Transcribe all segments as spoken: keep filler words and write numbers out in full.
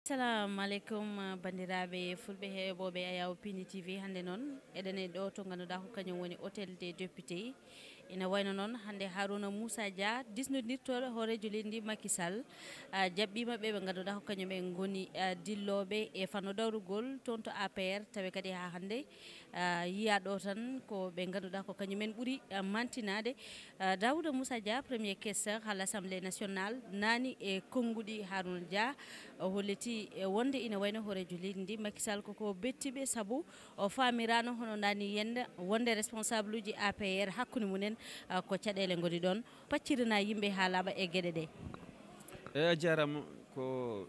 Assalamu aleykum, banndiraaɓe fulɓe heeɓooɓe Ayaw Pini T V. Hannde noon, eɗen e ɗo to ngannduɗaa ko kañum woni Hôtel des Députés. Ina wayno noon, hannde Harouna Moussa Dia, disnondirtooɗo hooreejo leydi ndi Macky Sall, ah, jaɓɓiima ɓe ɓe ngannduɗaa ko kañum en ngoni, ah, dillooɓe e fanno dawrugol toon to A P R, tawi kadi haa hannde, ah, yiyaa ɗo tan ko ɓe ngannduɗaa ko kañum en ɓuri, ah, mantinaade. Ah, Daouda Moussa Dia, premier questeur à l'Assemblée nationale, naani e konnguɗi Harouna Dia, o holliti, eh, wonde ina wayno hooreejo leydi ndi Macky Sall koko bettiɓe, sabu o faamiraano hono naani yende wonde responsable uji A P R hakkunde mumen, ah, ko caɗeele ngoni ɗoon. Paccirina yimɓe haa laaɓa e geɗe ɗe. Eyi, a jaaraama. Ko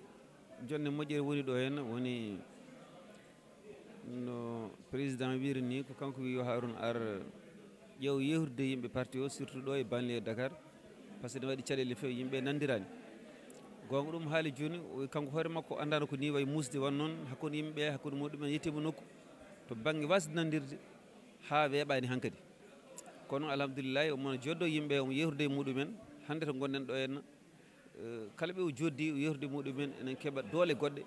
jonne moƴƴere woni ɗo heen, woni no président wiiri ni, ko kanko wi yo Harouna ar ƴeew yeewtidde yimɓe parti o, surtout ɗo e banlieue Dakar, par ce que ene waɗi caɗeele feewi, yimɓe nanndiraani. Goonga ɗum haali jooni, o, kanko hoore makko anndaano ko ni wayi muusde wan noon hakkunde yimɓe, hakkunde muɗumen, yettiima nokku to bannge waasde nanndirde haa weeɓaani hankadi. Kono alhamdulillahi, omo jooɗo yimɓe, omo yeewtida e muɗumen. Hannde to ngonɗen ɗo henna, eh, kala ɓe o jooɗdi, o yeewtida e muɗumen, enen keɓa doole goɗɗe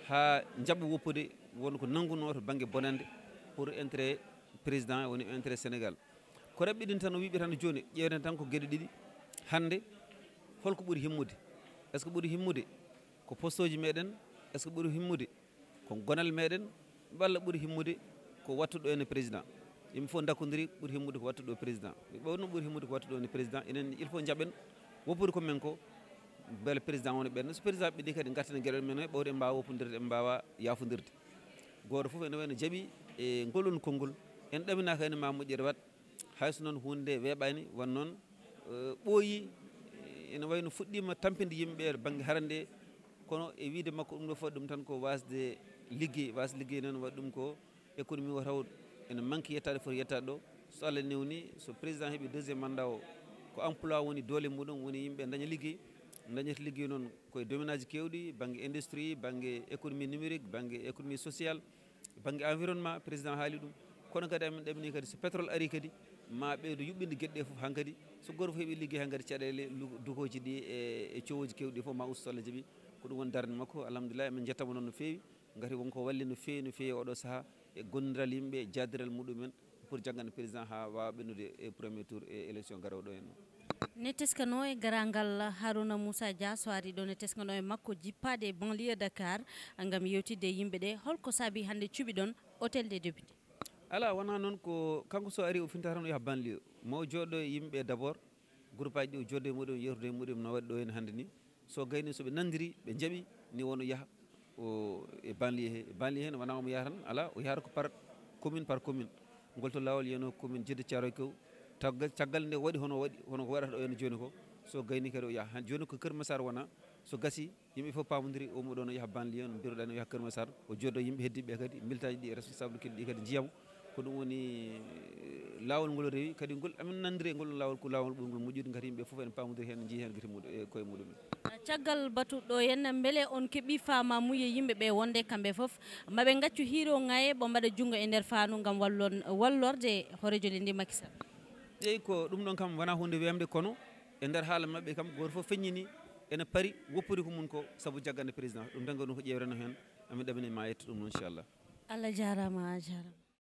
haa njaɓa woppude won ko nanngunoo to bannge bonannde pour intérêt président, woni intérêt Sénégal. Ko raɓɓiɗin tan, o wiɓe tan jooni, ƴeewten tan ko geɗe ɗiɗi. Hannde, holko ɓuri himmude? Est-ce que ɓuri himmude ko poste uji meɗen? Est-ce que ɓuri himmude ko gonal meɗen, walla ɓuri himmude ko wattuɗo en président? Yimɓe fof ndakkondiri, ɓuri himmude ko wattuɗo président. Ɓe ɓawno ɓuri himmude ko wattuɗo en président. Enen, il faut jaɓen woppude ko men ko, mbele président wona ɓen. So président ɓiɗi kadi, ngarten e geɗe men, ɓawde en mbaawa woppondirde, en mbaawa yaafondirde. Gooto fof ene wayno jaɓi e ngol ɗon konngol. En ɗaminaaka heen ma moƴƴere waɗ. Hay so noon huunde nde weeɓaani, wan noon, eh, ɓooyi, eh, ene wayno fuɗɗiima tampinde yimɓe ɓe to bannge harande, kono e wiyde makko ɗum ɗo foti ɗum tan ko waasde liggey, waasde liggey noon waɗi ɗum ko économie o taw ene manque yettaade foti yettaade ɗo. So Allah newni, so président heɓi deuxième mandat o, ko emploi woni doole muɗum, woni yimɓe daña liggey, dañata liggey noon koye domaine aji keewɗi, bannge industrie, bannge économie numérique, bannge économie sociale, bannge environnement, président haali ɗum. Kono kadi amin ɗamini kadi so pétrole ari kadi, ma ɓeydo yuɓɓinde geɗe ɗe fof hankadi. So gooto fof heɓi liggey hankadi, caɗeele lu-, dukooji ɗi e, e cowooji keewɗi ɗi fof ma usto so Allah jaɓi. Ko ɗum woni darnde makko. Alhamdulillah, emin njettamo noon no feewi. Ngati wonko walli no feewi, no feewi oɗo sahaa e gondiral yimɓe, e jaadiral muɗumen pour jaggan président haa waawa ɓennude e premier tour e élection garoowo ɗo en o. Ne teskanoo e garaangal Harouna Moussa Dia, so ari ɗo ne teskanoo e makko jippaade e banlieue Dakar ngam yewtidde e yimɓe ɗe. Holko saabi hannde cuɓiɗon Hôtel des Députés? Alaa, wonaa noon, ko kanko so ari o finta tan o yaha banlieue. Ma o jooɗo e yimɓe d'abord, groupe aji ɗi o jooɗo e muɗum, yewtude e muɗum no waɗi ɗo en hannde ni. So gayni so ɓe nanndiri, ɓe njaɓi ni won o yaha o e banlieue he. E banlieue he wonaa omo yaha tan, alaa, o yahata ko par commune par commune. Ngol to laawol yiyano commune Djeddah Thiaroye Kaw. Taggal, caggal nde waɗi hono waɗi, hono ko waɗata ɗo en jooni ko. So gayni kadi o yaha. Han jooni ko Kër Massar wona. So gasi, yimɓe fof paamodiri, o mo ɗo no yaha banlieue, no mbiruɗaa no yaha Kër Massar. O jooɗo yimɓe heddiɓe kadi, militaji ɗi, responsable kadi ɗi kadi njiyamo. Ko ɗum woni, eh, laawol ngol rewi, kadi ngol amin nanndiri e ngol laawol, ko laawol ɓurngol moƴƴude, ngati yimɓe fof ene paamodiri heen, njii heen gite muɗum, e koye muɗumen. Caggal batu ɗo henna, mbele on keɓi faamamuye yimɓe ɓe wonde kamɓe fof maɓe ngaccu hiiro ŋaye, ɓe mbaɗa junngo e nder faanu ngam wallon-, wallorde hooreejo leydi ndi Macky Sall? Eyi, ko ɗum ɗon kam wonaa huunde weemde, kono e nder haala maɓɓe kam, gooto fof feññini ene pari woppude ko mum ko sabu jaggande président. Ɗum tan ko ɗum ko ƴeewreno heen, amin ɗamini ma yetto ɗum noon, inchallah. Allah jaaraama, a jaaraama.